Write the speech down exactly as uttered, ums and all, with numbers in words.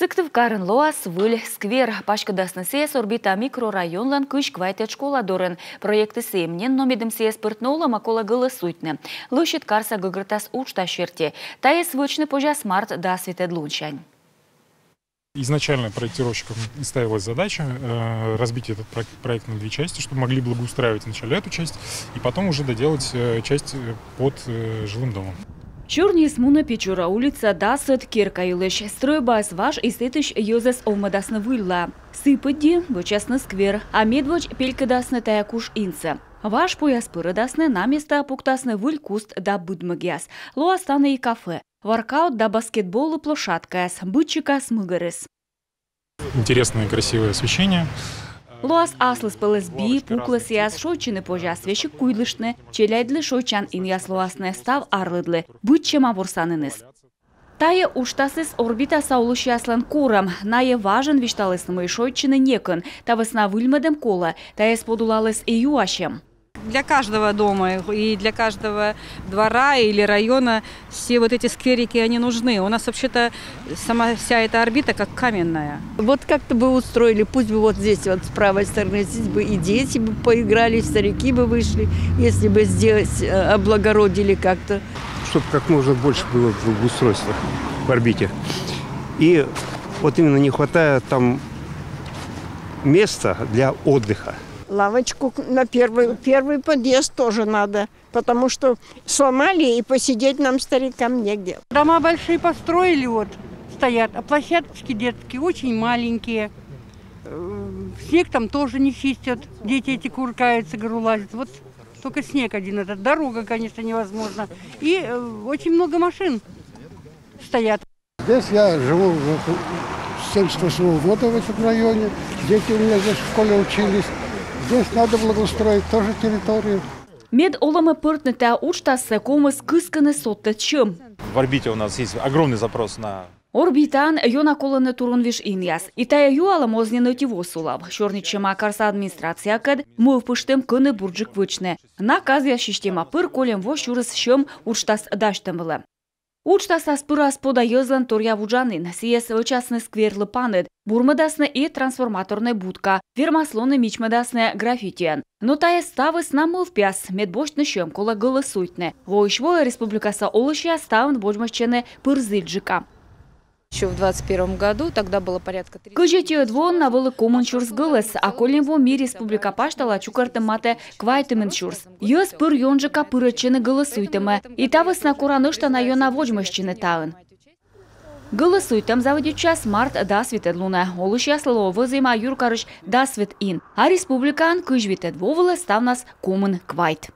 Сыктывкарын лоас выль сквер. Паськӧдасны сійӧс Орбита микрорайонлӧн кызь квайтӧд школа дорын. Проектыс эм нин, но медым сійӧс пыртны олӧмӧ, колӧ гӧлӧсуйтны. Лӧсьыд карса гӧгӧртас уджтас серти. Тайӧс вӧчны позяс март дас витӧд лунсянь. Изначально проектировщикам ставилась задача э, разбить этот проект, проект на две части, чтобы могли благоустраивать вначале эту часть и потом уже доделать э, часть э, под э, жилым домом. Сёрниыс мунӧ Печора улица дасӧд керка йылысь. Стрӧйбаыс важ, и сэтысь йӧзӧс овмӧдасны выльлаӧ. Сы пыдди вӧчасны сквер, а медводз пелькӧдасны тайӧ куш инсӧ. Важ пояс пырӧдасны, на местаӧ пуктасны выль куст да быдмӧгъяс. Лоас тані и кафе, воркаут да баскетболлы площадкаяс, быдсикас мыгӧрыс. Интересное и красивое освещение. Лоас аслыспӧлӧс би, пуклӧсъяс, шойччыны позяс весиг куйлыштны, челядьлы шойччан инъяс лоасны, став арлыдлы, быдсяма ворсаніныс. Тайӧ уджтасыс Орбитаса олысьяслӧн корӧм. Найӧ важӧн висьталісны, мый шойччыны некӧн, та вӧсна выльмӧдӧм колӧ. Тайӧс подулаліс и юасьӧм. Для каждого дома и для каждого двора или района все вот эти скверики, они нужны. У нас вообще-то сама вся эта Орбита как каменная. Вот как-то бы устроили, пусть бы вот здесь вот с правой стороны, здесь бы и дети бы поиграли, и старики бы вышли, если бы здесь э, облагородили как-то. Чтобы как можно больше было благоустройства в Орбите. И вот именно не хватает там места для отдыха. Лавочку на первый, первый подъезд тоже надо, потому что сломали, и посидеть нам, старикам, негде. Дома большие построили, вот стоят, а площадочки детские очень маленькие. Э, Снег там тоже не чистят, дети эти куркаются, гору лазят. Вот только снег один этот, дорога, конечно, невозможно. И э, очень много машин стоят. Здесь я живу вот с семьдесят восьмого года в этом районе. Дети у меня здесь в школе учились. Здесь надо благоустроить тоже территорию. Мед олӧмӧ пӧртны тайӧ уджтассӧ, ковмис кыскыны содтӧд сьӧм. В Орбите у нас есть огромный запрос на Орбитаын ёна колӧны турунвиж инъяс. И тайӧ юалӧм оз нин ӧти во сулав. Сёрнитчӧма карса администрациякӧд, мӧвпыштӧм, кӧні бурджык вӧчны. На казъя система пыр кольӧм во сюрис сьӧм уджтас дасьтӧм вылӧ. Уджтасас пырас пода йӧзлӧн торъя вуджанін. Сійӧс вӧчасны скверлы паныд, бурмӧдасны и трансформаторнӧй будка, вермас лоны мичмӧдасны граффитиӧн. Но тайӧ ставыс на мӧвпъяс, мед босьтны сьӧм, колӧ гӧлӧсуйтны. Воысь воӧ республикаса олысьяс таын водзмӧстчӧны пыр зільджыка. Еще в двадцать первом году, тогда было порядка... Кызь ӧтиӧд воын на вӧлі комын сюрс гӧлӧс, а кольӧм во ми республика пасьтала чукӧртім матӧ квайтымын сюрс. Йӧз пыр ёнджыка пырӧдчӧны гӧлӧсуйтӧмӧ. И та вӧсна кора нӧшта на ёна водзмӧстчыны таын. Гӧлӧсуйтӧм заводитчас март дас витӧд лунӧ. Олысьяслы лоӧ вӧзйӧма юркарысь дас вит ин. А республикаын кызь витӧд во вылӧ ставнас комын квайт.